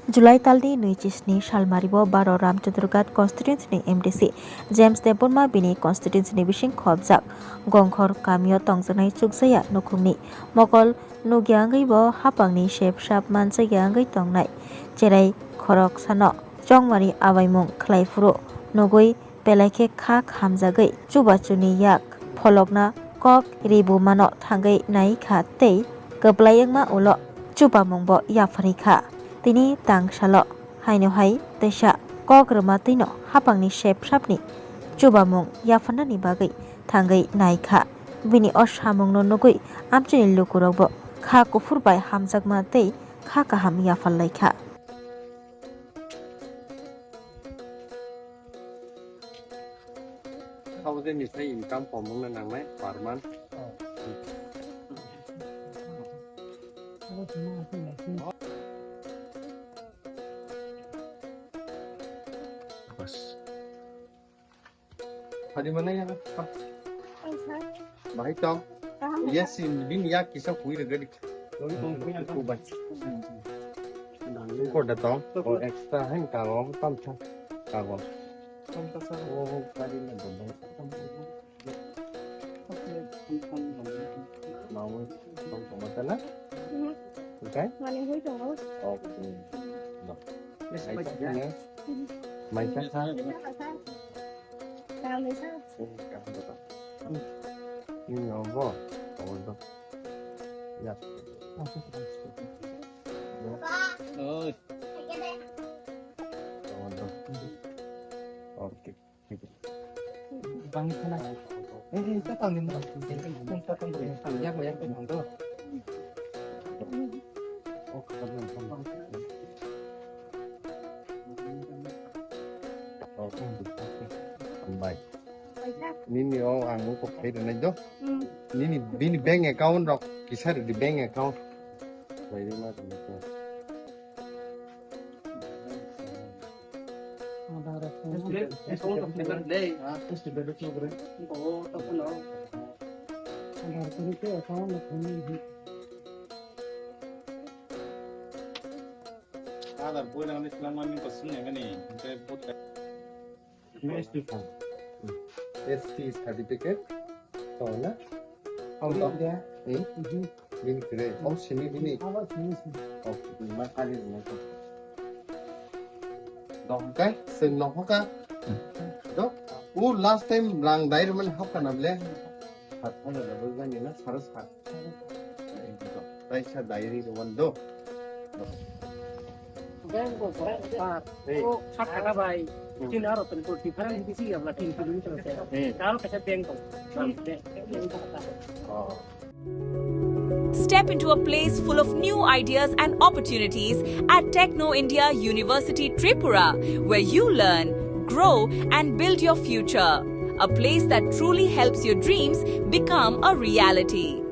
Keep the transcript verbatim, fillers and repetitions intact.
July talni nui chi sni salmario Baro Ramchandroghat constituency ni M D C James Debbarma bini constituency ni bising khobjak Gongkhor kamio tongjaknai chukjaya nukhungni mokol nukya wngwi bo hapangni sep sap manjakya wngwi tongnai cherai khoroksano chongmani abaimung khlai phuru nugwi belai khe kha khamjagwi chubachuni yak pholokna kok ribumano thangwi nai kha tei kwplai wngma ulo chubamungbo yapharwi kha. Tini tang salo haino hai teisa kok rwma twino hapangni sep sapni chubamung yapharnani bagwi thangwi nai kha. Bini o samungno nugwi amchaini lukurokbo kha kuphur bai hamjakma tei kha kaham yapharlai kha. Sabo de ni sai income kom wngna nangnai per month. Bas. Phadi mana ya? Bahai tong. Yes, in bin ya kisa hui de gadi. Ko da tong. O extra hai kago tam tha. Kago. Mawi tong tong mata na? Mhm. Oke. Mani hui tongo. Oke. No. Maisa kha. Maisa kha. Maisa kha. Kaham maisa. Ni no bo. Kawan to. Ya. Oi. Kawan to. Oke. Bang sana. Eh, eh, ta tang ni. Ta tang ni. Ya, ya, ta tang tu. Bye. Nini o ang uko khai rwnai do. Hmm. Nini, bini bank account rok kisa rwdi, bank account. Bai rwma rwma. Aadhaar boina ni selang mani ko sini ngani, hingke vote ka. S T card. S T certificate. Tong na? Tong tong. Eh? Bini kre. Om sini bini. Abo sini sini. Oh, ma kali ni. Dong kai, sen no hoka. Do. U last time lang dai man hoka na ble. Sat hono da bujani na, sara sat. Taisa diary rwmani do. Bank ko, bank ko. Hey. O, sat taka bai. Hmm. Tin aro tin ko difference bisi ya, tin kilometer se. Hmm. Aro kaisa bank ko. Hmm. Bank, bank ko. Oh. Step into a place full of new ideas and opportunities at Techno India University Tripura, where you learn, grow, and build your future. A place that truly helps your dreams become a reality.